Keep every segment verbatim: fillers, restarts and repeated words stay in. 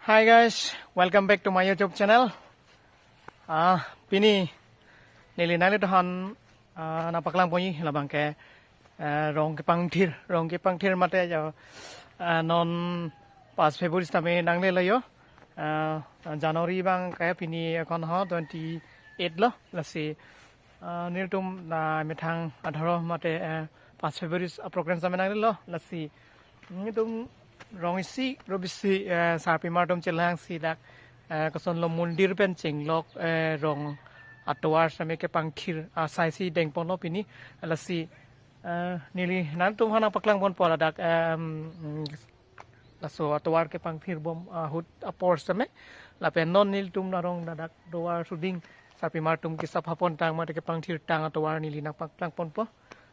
Hi guys, welcome back to my YouTube channel. Ah, pini neli nanglitumphan, ah, nangpaklang ponji labang ke, eh, rong kepangthir, rong kepangthir mate jo, ah, non pas February sitame nanglelo jo. Ah, January abang ke pini akon ho twenty eight lo, lasi, ah, nelitum na methang adhoro mate, eh, pas February a program sitame nanglelo, lasi nelitum rong isi, rong isi, eh, sarpimar atum chelangsi dak, eh, kosonlo mondir pen chenglok, eh, rong atovar sitame kepangthir asai si dengponlo pini, lasi, eh, neli nanglitumphan nangpaklang ponpo ladak, em, mm, laso atovar kepangthir bom ahut apor sitame, lapen non nelitum arong ladak tovar suding sarpimar atum kesapha pontang mate kepangthirtang atovar neli nangpaklang ponpo.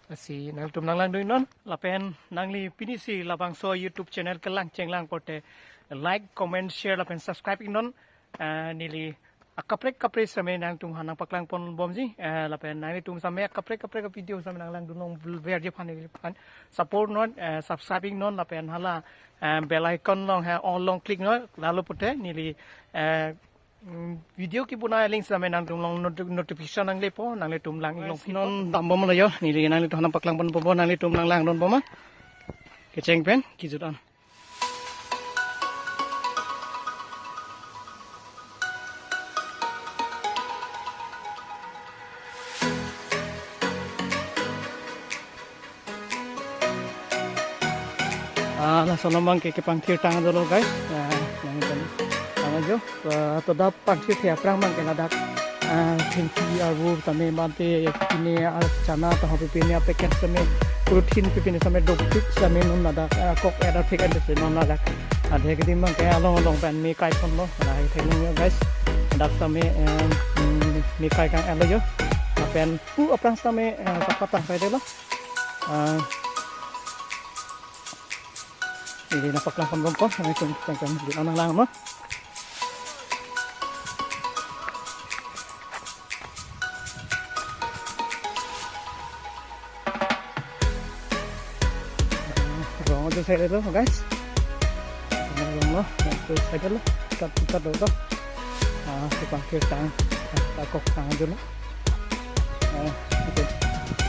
Lasi nanglitum nanglangdun non. Lapen nangli pinisi labangso YouTube channel kelang chenglang korte like, comment, share lapen subscribe iknon. Eh, neli akaprek kaprek sitame nanglitumphan nangpaklang ponbomji. Eh, lapen nanglitum sitame akaprek kaprek video sitame nanglangdun longverji aphan neliphan support non, eh, subscribe iknon lapen hala, eh, bell icon along he all along click non, lalo pute neli, eh, mm, video kebonai along sitame nanglitum along noti-, notification nanglepo, nanglitum lang-ik longsi non dambomlo jo, neli nanglitumphan nangpaklang ponbompo, nanglitum nanglangdunbom ma. Kecheng pen kejut an. Ah, laso alam abang ke kepangthirtang dolo guys. Ah, nangpaklang ajo. Ah, to dak pangthirthe aphrang abang ke ladak, ah, thengpi arvo tame mate pine, ah, chana taho pine a packet sitame, protein pine sitame dopik sitame non ladak, ah, kok-et athek ante si non ladak. Adhe kedim abang ke along along pen me kai ponlo. Lahai theklong jo guys. Dak sitame, em, mm, me kai kang-etlo jo. Lapen pu aphrang sitame, eh, sapha tang saidelo. Ah, neli nangpaklang ponbompo, nangtum kecheng pen nanglangnon. Rong ajo saidelo, guys. Rong lo, ajo saidelo. Tat, tat do to. Ah, kepangthirtang, ah, kok tang ajo lo. Eh, okay.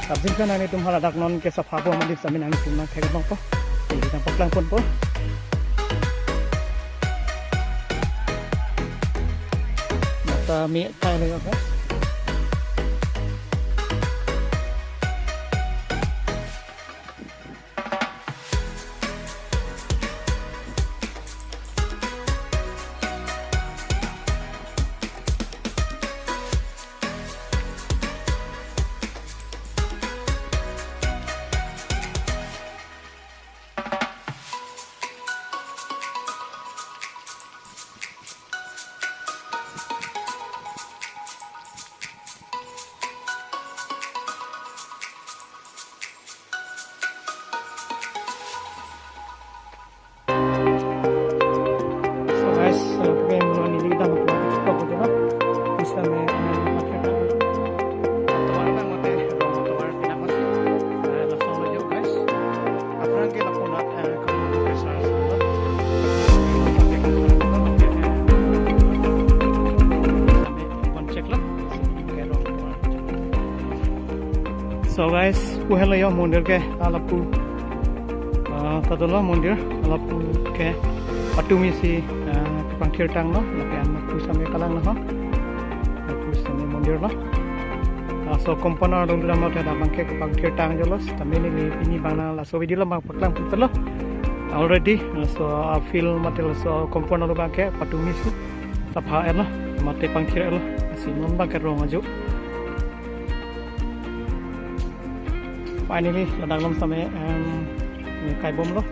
Abjin kan nanglitum hala dak non kesapha bom mate sitame nanglitum nangthek nangpo. Neli nangpaklang ponpo. Mata me kai lo jo, guys. So guys, eh, kami menoni di dalam keluarga cepat aja lah. Bisa me, eh, pakai apa? Atau ada nggak teh? Atau ada pindah masih? Eh, langsung aja guys. Aphrang ke lapunat, eh, kamu ke sana semua. Pakai ke sana semua, pakai, eh, sampai pon cek lah. So guys, pu helo jo mondir ke, ah, lapu. Ah, ta dolo mondir, lapu ke patumi si, ah, kepangthirtang lo, lapen lapu sitame kalang lo ho. Lapu sitame mondir lo. Ah, so compound along dam lo te dak abang ke kepangthirtang jo lo, sitame neli pini abang nang laso video lo abang paklang putelo. Already, ah, so, ah, field mate laso compound along abang ke patumi si sapha-et lo, mate pangthir-et lo, lasi non abang ke rong ajo. Finally, ladak along sitame, em, me kai bomlo.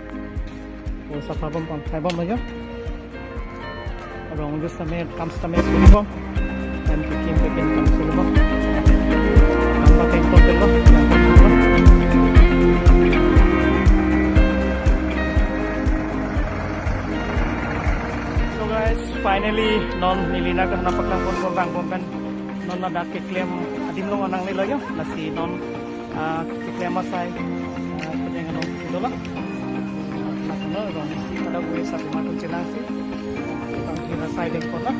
O sapha bom pangkai bomlo jo. Rong ajo sitame kam sitame suri bom. Em, kekim kekim kam suri bom. Kam pakai kotel lo. So guys, finally non neli nangkehana paklang pon pon bang bom pen non ladak keklem adim along nanglelo jo, lasi non, ah, keklem asai, ah, kedeng ano dolo. Laso no rong isi pada gue satu matung chelang si. Pangthir asai dengpon na.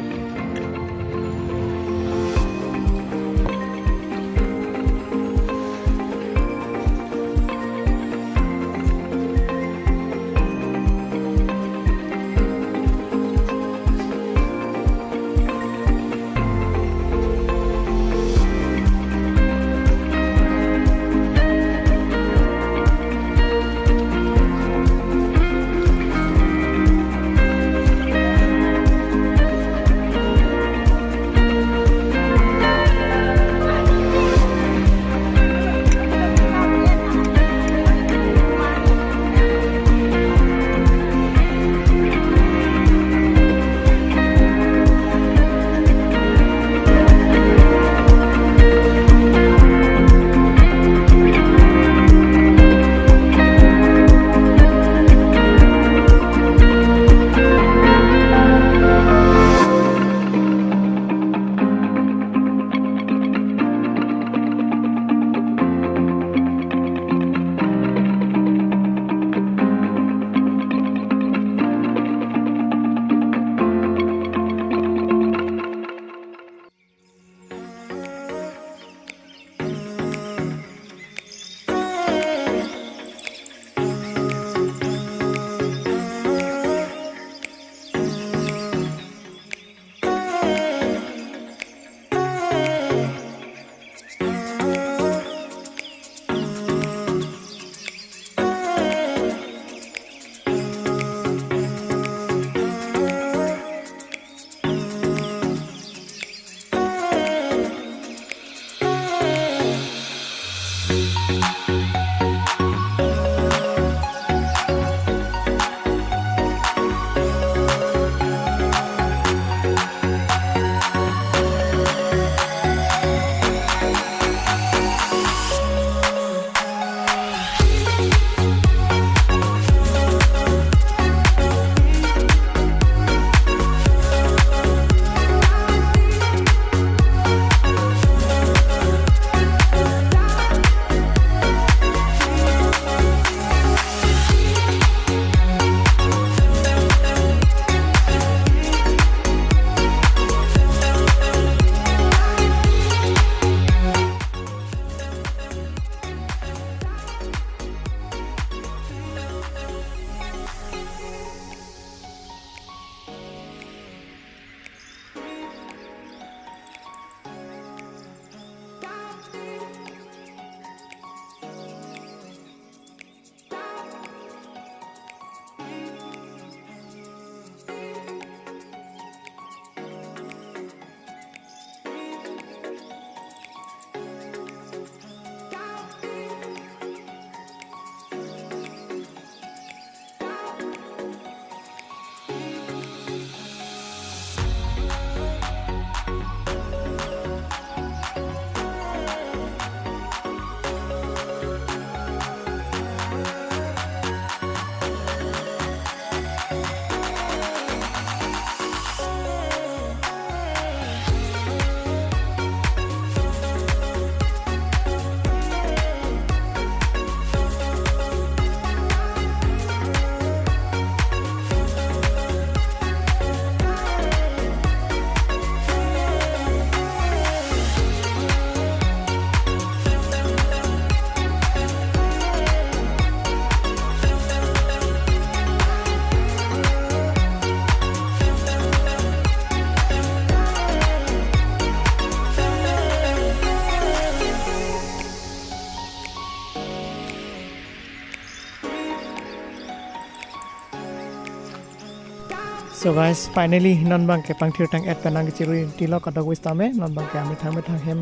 So guys, finally non abang ke pangthir tang-et pen nangkechirui tilo kadokave sitame, non abang ke amethang methang hem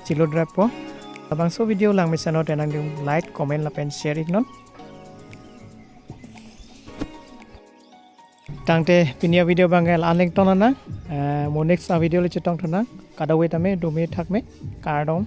chilo drappo. Labangso video langmesen non te nangding like, comment lapen share iknon. Tangte pini avideo abang ke la-an le ingtonlang, eh, mo next avideo le chetongthulang. Kadokave tame dome thakme, kardom.